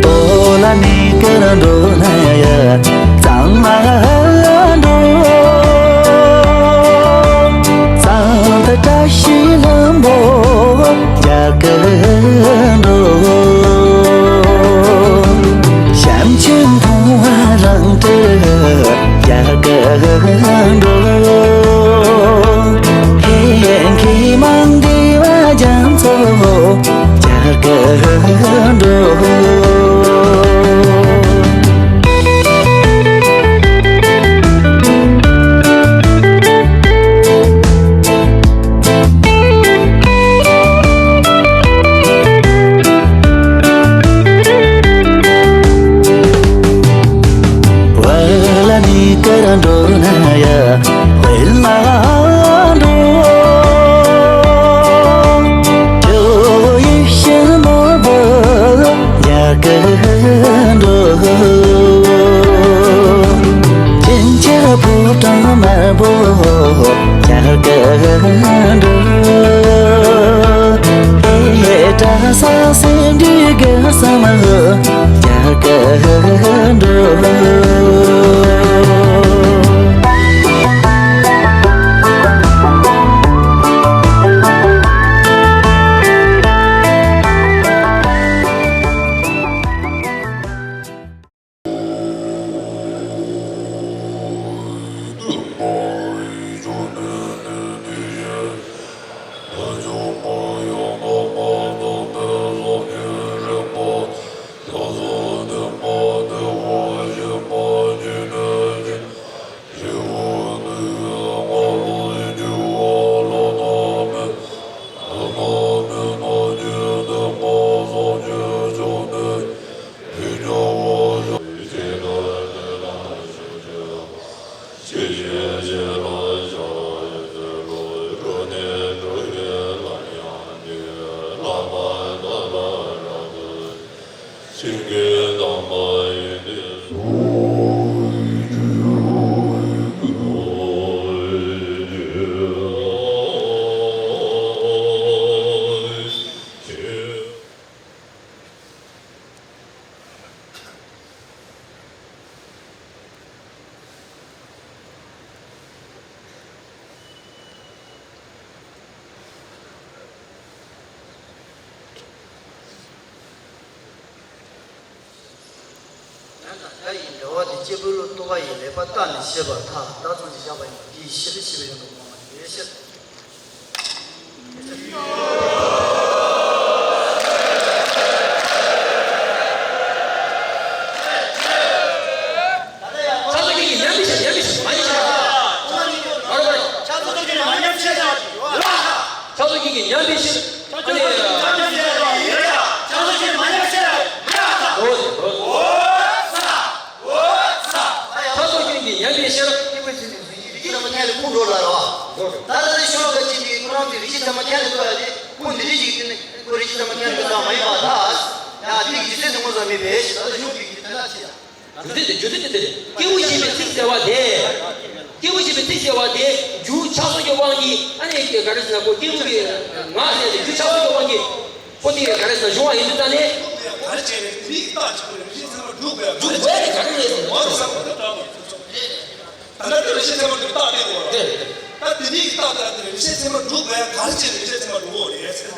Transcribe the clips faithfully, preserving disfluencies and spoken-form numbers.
ཏོ་ལ་ནི་ཀ་ར་འགྲོ་ན་ཡ་གཙང་མ་འགྲོ། གཙང་དུ་བཀྲ་ཤིས་ལྷུན་པོ་རྒྱ་གར་འགྲོ། བྱམས་ཆེན་མཐོང་བ་རང་གྲོལ་རྒྱ་གར་འགྲོ། ཧེ་མཁས་མང་འདུས་པ་རྒྱ་མཚོ་རྒྱ་གར་འགྲོ། བ་ལ་ནི་ཀ་ར་འགྲོ་ན་ཡ་བེ་ལ་འགྲོ། ཇོ་ཡི་ཤིང་ནོར་བུ་རྒྱ་གར་འགྲོ། ཅིན་ཅི་ཕོ་བྲང་དམར་པོ་རྒྱ་གར་འགྲོ། ཨེ་གྲྭ་ས་སེ་འབྲུག་གི་ས་མ་རྒྱ་གར་འགྲོ། ཡང་དག་བརྡ་ཡི་འགྲེལ་བ་དེ་སྐྱེས་བུ་ལུ་རྟོག་པ་ཡི་ལེགས་པར་བརྟགས་ནས་བཤད་པར་ཐལ། བརྡ་ཙམ་གྱིས་བཞག་པ་ཡིན་ན་འདི་ཡི་ཤེས་པའི་ཤེས་པའི་ཡོན་ཏན་སྤོང་བ་ཡིན་ཞེས། ཕྱག་རྡོར་ཁྱོད་ཀྱིས་ཉམས་པའི་ཕྱིར། ཉམས་པའི་ཕྱིར། མ་ཉམས་ཕྱིར། ཨ་རོ་ཨ་རོ། ཕྱག་རྡོར་ཁྱོད་ཀྱིས་ཉམས་པའི་ཕྱིར། ཨ་ནི། འོ་ཟེར། འོ་ཟེར། ཕྱག་རྡོར་ཁྱོད་ཀྱིས་ཉམས་པའི་ཕྱིར། སྐྱེས་བུ་ཚེ་འདིར་གཟུགས་ཀྱི་རིགས་ཀྱི་ཚད་མ་ཁས་ལེན་ཁུངས་འགྲོ་ལ་རོ། ད་ལྟ་ནི་ཤོ་ལོ་ཀ་གཅིག་གིས་ཁོ་རང་ཚོའི་རིགས་ཀྱི་ཚད་མ་ཁས་ལེན་དགོས་ཡ་དེ་ཁུངས་འདི་འདྲ་ཞིག་དེ་ནི་ཁོ་རིགས་ཀྱི་ཚད་མ་ཁས་ལེན་དགོས་ས་མ་ཡིན་པ་ད། ཡང་དེའི་རྒྱུ་མཚན་དེ་ངོ་ཚ་མེད་པས་ཞེས་ད་ལྟ་ཤོ་ཀྱི་རྒྱུ་མཚན་ལ་ཕྱེ་ཡ། རྒྱུ་མཚན་དེ་རྒྱུ་མཚན་དེ་དེ་རེད། སྐྱེས་བུ་ཞེས་པའི་ཚིག་ཟེར་བ་དེ། སྐྱེས་བུ་ཞེས་པའི་ཚིག་ཟེར་བ་དེ་རྒྱུ་ཆགས་སོགས་ཀྱི་དབང་གིས་ཨ་ནི་ག་རེ་ཟེར་ན་ཁོ་སྐྱེས་བུ་གི་ངག་ཟེར་ཏེ་རྒྱུ་ཆགས་སོགས་ཀྱི་དབང་གིས་ཁོ་དེ་ག་རེ་ཟེར་ན་བྱུང་བ་ཡིན་དུས་ཙང་ནས། ག་རེ་བྱས་ནས་དེ་ནི་རྟགས་ཆགས་པའི་རིགས་ཚང་མ་འགྲུབ་དགོས་ཡ། འགྲུབ་དགོས་ཡ་དེ་ག་རེ་རེད་ཟེར་ན། ད་ལྟ་དེ་རིགས་ཚང་མ་འགྲུབ་རྟགས་དེ་གོ་རེད། ད་དེ་ནི་རྟགས་དེ་རིགས་ཚང་མ་འགྲུབ་དགོས་ཡ། ག་རེ་བྱས་ནས་རིགས་ཚང་མ་འགྲུབ་དགོས་རེད་ཟེར་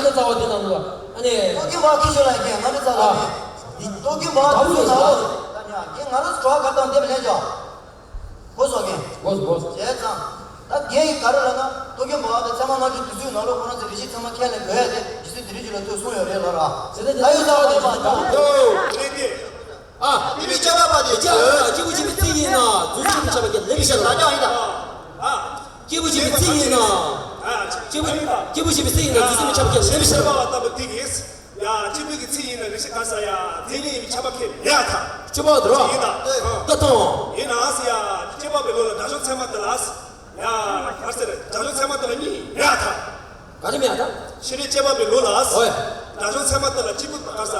ང་ཚོ་རྩ་བ་དེ་ནང་དུ་ཨ་ནི། ཏོ་ཀི་བ་ཁི་ཤོ་ལ་ཡིན་ང་ཚོ་རྩ་བ་ཨ། དེ་ཏོ་ཀི་བ་དུ་སུ་ན་ལ་ཡིན་ང་ཚོ་གྲོགས་ག་དང་འདེབས་ལེན་ཅོ། གོ་སོང་ངས། གོ་སོང་གོ་སོང་། བྱས་ཙང་། ད་རྒན་ཡིས་ག་རེ་ལབ་ན་ཏོ་ཀི་བ་དང་ཚད་མ་མ་གྲུབ་དུས་ཚོད་ནང་ལོགས་ཁོ་རང་ཚོ་རིགས་ཤིག་ཚད་མ་ཁས་ལེན་དགོས་ཡ་དེ་ཇི་སྲིད་དེ་རིགས་ཀྱི་ལ་ཐུག་གསུངས་ཡོད་རེད་ལ་ར། ད་ཡོད་ས་རེད་པ་ད། ཡོ་རེད་དེ། ཨ། དེ་མི་ཆགས་པ་དེ་ཅི་ལ་སྐྱེས་བུ་གཅིག་པའི་ཚིག་ཡིན་ན་རྫུན་ཚིག་མི་ཆགས་པ་སྐད་ལེགས་པའི་ཤ་ལ་ཡང་ཡིན་ད། སྐྱེས་བུ་གཅིག་པའི་ཚིག་ཡིན་ན། སྐྱེས་བུ་སྐྱེས་བུ་གཅིག་པའི་ཚིག་ཡིན་ན་རྫུན་ཚིག་མི་ཆགས་པ་སྐད་ལེགས་པའི་ཤ་ལ། ལྟ་བུ་དེ་གིས། ཡ། སྐྱེས་བུ་གི་ཚིག་ཡིན་ན་རིགས་ཤིག་ག་ས་ཡ། དེ་ནི་ཡིན་ཆགས་པ་ཁས་ལེན་ཡ་ཐ། སྐྱེས་པ་དེ་རོ། ཡིན་ད། ད་ཐོང་། ཡིན་ན་ཨ་སི་ཡ། སྐྱེས་པ་པའི་ལོ་ལ་དགྲ་བཅོམ་ཚད་མ་དེ་ལ། ཡ། ག་ཟེར་དགྲ་བཅོམ་ཚད་མ་དེ་ལ་གཉིས་ཡ་ཐ། ག་རེ་མེད་ད། ཤེས་རིག་སྐྱེས་པ་པའི་ལོ་ལ། ཨོ་ཡ། དགྲ་བཅོམ་ཚད་མ་དེ་ལ་སྐྱེས་བུ་ག་ས།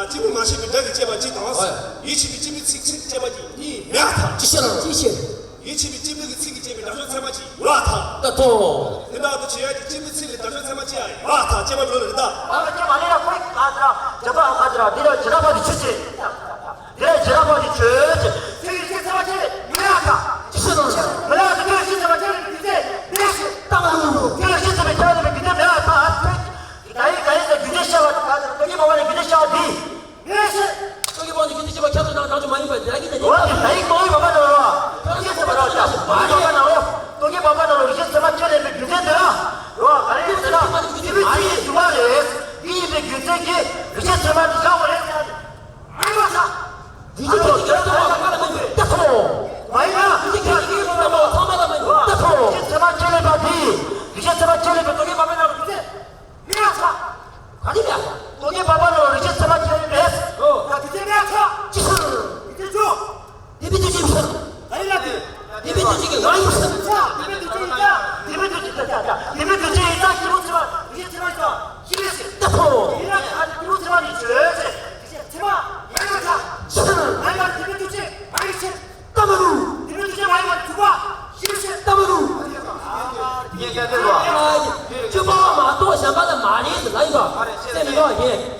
སྐྱེས་བུ་མ་སྐྱེས་པའི་དགྲ་གི་སྐྱེས་པ་གཅིག་དང་། ཨོ་ཡ། ཡིད་ཆེས་པའི་སྐྱེས་བུའི་ཚིག་ཚིག་སྐྱེས་པ་གཅིག་གཉིས་ཡ་ཐ། ཅི་ཤེས་ལ་ཅི་ཤེས། ཡིད་ཆེས་པའི་སྐྱེས་བུ་གི་ཚིག་གིས་སྐྱེས་པའི་དགྲ་བཅོམ་ཚད་མ་གཅིག་ཡོད་ཐ། ད་ཐོ། དེ་དག་ཏུ་ཆེ་ཡ་གི་སྐྱེས་བུའི་ཚིག་ལས་དགྲ་བཅོམ་ཚད་མ་གཅིག་ཡ་ཡོད་ཐ། སྐྱེས་པ་ལོ་ལ་རི་དྭགས། ཨ་ལ་སྐྱེས་པ་ལས་ལ་ཁོའི་ག་ཚ་ར་ཇ་པ་ཨ་ག་ཚ་ར་འདི་ལ་ཇི་ར་པ་གི་ཆུ་ཆེ། འདི་ལ་ཇི་ར་པ་གི་ཆུ་ཆེ། ཚིག་གི་ཚིག་ཚད་མ་གཅིག་ལས་མི་ལ་ཐ། ཅི་ཤེས་ལ་མི་ལ་ཐ། ཚིག་གི་ཚིག་ཚད་མ་གཅིག་ལས་མི་ཚེ་མི་ལ་ཤེས། ད་མ་རུ་ཚིག་གི་ཚིག་ཚད་མ་གཅིག་ལས་མི་ཚེ་མི་ལ་ཐ། ག་ཡི་ག་ཡི་ཟེར་རྒྱུ་ཆ་ཤ་བ་ག་ཚ་ར་ཏོ་ཀི་མ་བ་ནས་རྒྱུ་ཆ་ཤ་བ་འདི། ངས་ཤེས། ཏོ་ཀི་པང་གི་རྒྱུན་དུ་སྐྱེ་བ་ཁྱད་དུ་དང་དང་ཆུ་མ་ཡིན་པ་དེ་ར་གི་དེ་ནི། འོ་དེ་ད་ཡིག་ཏོ་ཀི་པ་པ་ནང་ལོ། ཏོ་ཀི་པ་པ་ནང་ལོ། ཏོ་ཀི་པ་པ་ནང་ལོ། རིག་བྱེད་ཚད་མ་ཁྱོད་ལས་པའི་རྒྱུ་མཚན་དེ་ར། རོ་ག་རེ་ཡིན་ཟེར་ན། ཏི་བི་ཚིག་ཡིན་ཟེར་བ་རེད། འདི་ཡིན་པའི་རྒྱུ་མཚན་གྱིས་རིག་བྱེད་ཚད་མ་དེ་བཞག་པ་རེད་ཟེར། མ་ཡིན་པ་ས། རིག་བྱེད་ཚད་མ་ཁྱོད་ཚང་མ་ལ་མ་ཡིན་པའི་ལྟ་ཁོ། མ་ཡིན་ན། རིག་བྱེད་ཚད་མ་ཁྱོད་ཚང་མ་ལ་མ་ཡིན་པའི་ལྟ་ཁོ། རིག་བྱེད་ཚད་མ་ཁྱོད་ལས་པ་དེ། རིག་བྱེད་ཚད་མ་ཁྱོད་ལས་པའི་ཏོ་ཀི་པ་པ་ནང་ལོ་རྒྱུ་མཚན། མི་ཡ་ཆ། ག་དེ་ཡ། ཏོ་ཀི་པ་པ་ནང་རིག་བྱེད་ཚད་མ་ཁྱོད་ཡིན་པས། ཨོ། ད་དེ་ཚེ་མི་ཡ་ཆ། ཅི་ཕྱིར། དེ་ཚེ་ཆུ། དེ་བས་དུས་ཅི་ཕྱིར། ག་རེ་ལ་དེ། དེ་བས་དུས་ཅི་གི་ང་ཡིན་ཕྱིར། ཆ། དེ་བས་དུས་ཅི་ཡིན་ཆ། དེ་བས་དུས་ཅི་ཡིན་ཆ། དེ་བས་དུས་ཅི་ཡིན་ཆ། སྐྱེས་བུ་ཚེ་མ་རིག་བྱེད་ཚད་མ་ཆ། ཤི་བས་ཤི། ད་ཐོ། ཡིན་ན་ད་སྐྱེས་བུ་ཚེ་མ་རིག་བྱེད་ཚེ། དེ་ཚེ་ཚེ་མ་ཡ་ཆ། ཕྱིར། ང་ཡ་དེ་བས་དུས་ཅི་ང་ཡིན་ཕྱིར། ལྟ་མ་རུ། དེ་ནི་དུས་ཆེན་མ་ཡིན་པར་འཇུག་པ། ཞེས་བཤད། ལྟ་མ་རུ། ངས་བཤད་དེ་ལ། ཁྱོད་པ་བ་མ་གཏོགས་གཞན་པ་ལ་མ་རེད་ཟེར་ལ་ཡིན་པ། མ་རེད་ཟེར་ལ་ཡིན།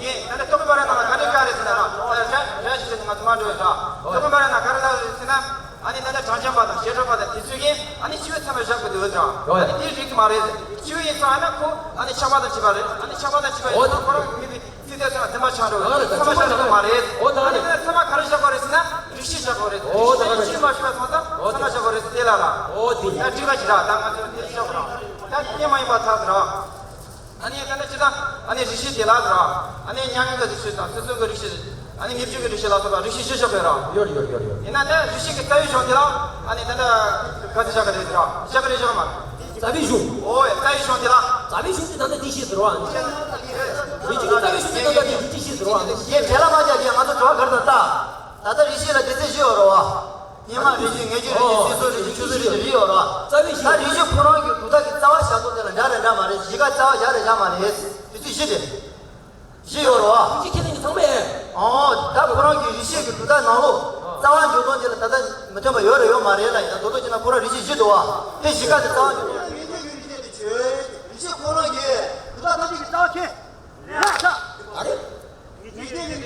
ཡིན། ད་ནི་ཏོག་པ་ར་ནང་ལ་ག་འདྲ་ག་རེད་ཟེར་ན་ར། ར་ར་ཞིག་ཟེར་ནས་ང་ཚོ་མ་འགྲོ་ཡོད་ར། ཏོག་པ་ར་ནང་ག་རེ་ལ་ཟེར་ན། ཨ་ནི་ད་ནི་གྲངས་ཅན་པ་དང་བྱེ་བྲག་པ་དང་དེ་ཚོས་ཀྱིས་ཨ་ནི་ཤི་བའི་མཚན་མ་བཞག་གི་འདུག་ཟེར་ར། ཨ་ནི་དེའི་རིགས་མ་རེད་ཟེར། ཤི་བའི་མཚན་མ་ན་ཁོ་ཨ་ནི་ཆགས་པ་དང་བྱིས་པ་རེད། ཨ་ནི་ཆགས་པ་དང་བྱིས་པ་ཡིན་ན་ཁོ་རང་གི་མི་དེ། ཚིག་དེ་ཚང་མ་ཚད་མ་ཆགས་འགྲོ་བ་རེད། ཚད་མ་ཆགས་འགྲོ་མ་རེད། འོ་ད་རེད། ཚད་མ་ག་རེ་བཞག་པ་རེད་ཟེར་ན་རིགས་ཤེས་བཞག་པ་རེད། འོ་ད་རེད། རིགས་ཤེས་མ་ཤེས་པ་ཚང་མ་ཚད་མ་བཞག་པ་རེད་ཟེར་དེ་ལ་ར། འོ་དེ། ཡ་འགྲིག་པ་ཞིག་ར་ད་ང་ཚོ་དེ་བཞག་པ་ར། ད་དེ་མ་ཡིན་པ་ཚར་ཟེར་ར། ཨ་ནི་ད་ནི་ཅི་ད་ཨ་ནི་རིགས་ཤེས་དེ་ལ་ཟེར་ར། ཨ་ནི་མྱ་ངན་གྱི་རིགས་ཤེས་དང་སོ་སོ་གི་རིགས་ཤེས། ཨ་ནི་ངེས་བྱུང་གི་རིགས་ཤེས་ལ་སོགས་པ་རིགས་ཤེས་བཞི་བཞག་པ་ར། ཡོད་ཡོད་ཡོད་ཡོད། ཡིན་ན་ནི་རིགས་ཤེས་ཀྱི་རྩ་བའི་གཞུང་དེ་ལ་ཨ་ནི་ད་ནི་ག་ཚོད་བཞག་གི་རེད་ཟེར་ར། བཞག་གི་རེད་བཞག་མ་རེད། རྩ་བའི་གཞུང་། ཨོ་ཡ། རྩ་བའི་གཞུང་དེ་ལ། རྩ་བའི་གཞུང་དེ་ད་ནི་དེ་ཤེས་ཟེར་བ། རིགས་ཤེས་ཀྱི་རྩ་བའི་གཞུང་དེ་ད་ནི་དེ་ཤེས་ཟེར་བ། ངས་བྲེལ་ལ་མ་རྒྱག་གི་ང་ཚོ་དྲི་བ་ག་རེ་དང་ལྟ། ད་ལྟ་རིགས་ཤེས་ལ་སྡེ་ཚན་བཞི་ཡོད་རེད་བ། སྙེ་མ་རིགས་ཤེས། ངེས་བྱུང་རིགས་ཤེས། སོ་སོ་རིགས་ཤེས། ཆུད་ཟོས་རིགས་ཤེས་བཞི་ཡོད་རེད་བ། རྩ་བའི་གཞུང་། ད་རིགས་ཤེས་ཁོ་རང་གི་གྲུབ་མཐའ་གི་རྩ་བ་བཞག་སྟངས་དེ་ལ་འདྲ་རེད་འདྲ་མ་རེད། གཞི་ག་རྩ་བ་བཞག་རེད་བཞག་མ་རེད། དེ་ཚོ་བཞི་རེད། བཞི་ཡོད་རེད་བ། ཁྱེད་ཀྱིས་ཁས་ལེན་གྱི་ཚང་མས། ཨོ། ད་ཁོ་རང་གི་རིགས་ཤེས་ཀྱི་གྲུབ་མཐའ་ནང་ལོགས་རྩ་བ་འཇོག་སྟངས་དེ་ལ་ད་ལྟ་མི་མཐུན་པ་ཡོད་རེད་ཡོད་མ་རེད་ལ་ཡིན་ན་རྡོག་རྡོག་བྱས་ན་ཁོ་རང་རིགས་ཤེས་བཞི་འདུག་བ། དེ་བཞི་ཀ་དེ་རྩ་བ་འཇོག་སྟངས། ངེས་བྱུང་གི་རིགས་ཤེས་དེ་ཆོས་རིགས་ཤེས་ཁོ་རང་གི་གྲུབ་མཐའ་ཐམས་ཅད་ཀྱི་རྩ་བ་ཁས་ལེན་ཆ། ག་རེ།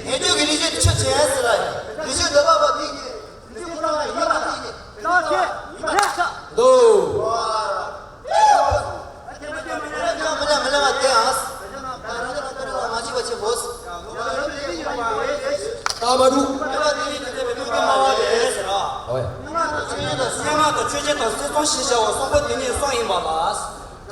ངེས་བྱུང་གི་རིགས་ཤེས་དེ་ཆོས་ཅན་ཟེར་ལ་ཡིན། རིགས་ཤེས་འདོད་པ་པ་དེ་གི་རིགས་ཁོ་རང་ལ་ཡོད་པ་དེ་གི་རྩ་བ་ཁས་ལེན་ཆ། འདུག་མི་ལེན་མི་ལེན་མ་དེ་ཨང་། ད་རང་ཅག་ལ་ཀ་ར་ལ་མ་བྱེད་པ་བྱེད་དགོས། ལྟ་མ་འདུག་མེད་པ་དེ་ནི་དེ་ལྟ་བུའི་ཀླུ་ཀླུ་སྨྲ་བ་རེད་ཟེར་ར། ཨོ་ཡ། སྨྲ་ལྔ་དང་ཆོས་ཅན་དང་སྲིད་གསུམ་ཞེས་བྱ་བ་གསུམ་པོ་དེ་ནི་གསུམ་ཡིན་པ་ལ།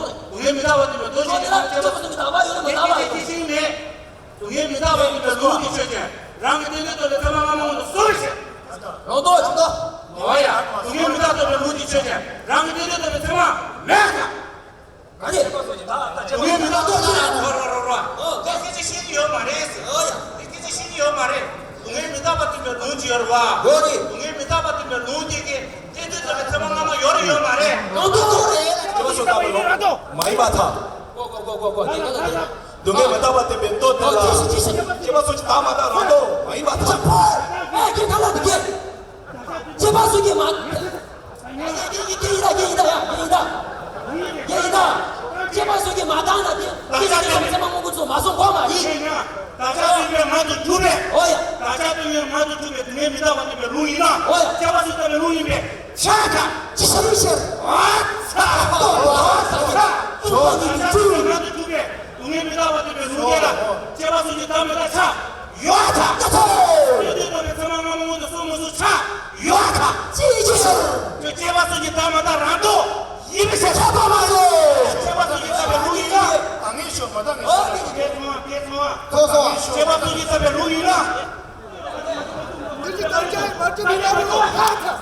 སྡུག་སྡུག་སྡུག་བསྔལ་མི་རྟག་པ་སྟོན་པའི་ལུང་གཅིག་ཆོས་ཅན། རང་གི་རྟེན་འབྲེལ་རྟོགས་པའི་ཚད་མ་མེད་ཀྱང་། རང་གི་རྟེན་འབྲེལ་རྟོགས་པའི་ཚད་མ་སྔ་མ་སྔོན་དུ་གསུམ་ཞེས། རང་རྟོགས་ཇི་ལྟ། འོ་ཡ། སྡུག་བསྔལ་མི་རྟག་རྟོགས་པའི་ལུང་གཅིག་ཆོས་ཅན། རང་གི་རྟེན་འབྲེལ་རྟོགས་པའི་ཚད་མ་མེད་ཀྱང་། ག་རེ། སྡུག་བསྔལ་མི་རྟག་རྟོགས་ཀྱང་། རོ་རོ་རོ་རོ། ཨོ་སྐད་ཆ་ཤེས་ཀྱི་ཡོད་མ་རེད། ཨོ་ཡ། སྐད་ཆ་ཤེས་ཀྱི་ཡོད་མ་རེད། སྡུག་བསྔལ་མི་རྟག་པ་སྟོན་པའི་ལུང་གཅིག་ཡོད་རེད་བ། ཡོད་རེད། སྡུག་བསྔལ་མི་རྟག་པ་སྟོན་པའི་ལུང་དེ་གི་རྟེན་འབྲེལ་རྟོགས་པའི་ཚད་མ་སྔ་མ་ཡོད་རེད་ཡོད་མ་རེད། ཡོད་རེད་ཡོད་རེད། སྐྱེ་བ་སོགས་དག་པའི་ལུང་མ་ཡིན་པར་ཐལ། གོ་གོ་གོ་གོ་གོ། དེ་ག་ལ་དེ། སྡུག་བསྔལ་མི་རྟག་པ་སྟོན་པའི་མདོ་དེ་ལ། ཨོ་ཅི་ཞིག་ཅི་ཞིག་སྐྱེ་བ་སོགས་ཀྱི་བདག་མ་དག་རང་ལྡོག་མ་ཡིན་པར་ཐལ། ཨེ་ཁྱེད་ཐ་ལ་དེ་གས། སྐྱེ་བ་སོགས་ཀྱི་མ། སྐྱེ་ཡི་དྭགས། སྐྱེ་ཡི་དྭགས། ཡ། སྐྱེ་ཡི་དྭགས། སྐྱེ་ཡི་དྭགས། སྐྱེ་བ་སོགས་ཀྱི་མ་དག་ན་དེ། དེ་ཡི་དྭགས་ཚད་མ་སྔོན་པོ་ཚོ་མ་སོང་གོ་མ་ཡིན། བདག་ཅག་སྟོན་པའི་ངང་དུ་གྱུར་པའི། ཨོ་ཡ། བདག་ཅག་སྟོན་པའི་ངང་དུ་གྱུར་པའི་སྡུག་བསྔལ་མི་རྟག་པ་སྟོན་པའི་ལུང་ཡིན་ན། ཨོ་ཡ། སྐྱེ་བ་སོགས་ལྟ་བུའི་ལུང་ཡིན་པས། ཆ་ཆ། ཅི་ཤར་ཤར། ཨ་ཚ། ཨོ་ཚ། ཆོག་བདག་ཅག་སྟོན་པའི་ངང་དུ་གྱུར་པའི། སྡུག་བསྔལ་མི་རྟག་པ་སྟོན་པའི་ལུང་དེ་ལ། སྐྱེ་བ་སོགས་ཀྱི་བདག་མི་དག་ཆ། ཡོད་ཐལ། ཡོད་ཐལ། རྟེན་འབྲེལ་རྟོགས་པའི་ཚད་མ་སྔ་མ་སྔོན་དུ་གསུམ་མུ་སུ་ཆ། ཡོད་ཐལ། ཅི་ཕྱིར། སྐྱེ་བ་སོགས་ཀྱི་བདག་མ་དག་རང་ལྡོག་ཡིན་པའི་ཕྱིར། ཐལ་པ་མ་ཡིན། སྐྱེ་བ་སོགས་ཀྱི་བདག་པའི་ལུང་ཡིན་ན། ད་ངས་ཤོད་མ་ད་ངས་ཤོད། ཨོ་ཁྱེད་ཚོ་ཁྱེད་ཚོ། ཐོག་སོ། སྐྱེ་བ་སོགས་ཀྱི་བདག་པའི་ལུང་ཡིན་ན། འདི་ཀྱི་དམ་བཅའ་ཡི་མ་བསྒྲུབས་པའི་ལམ་ལུགས་ཁ་ཚ།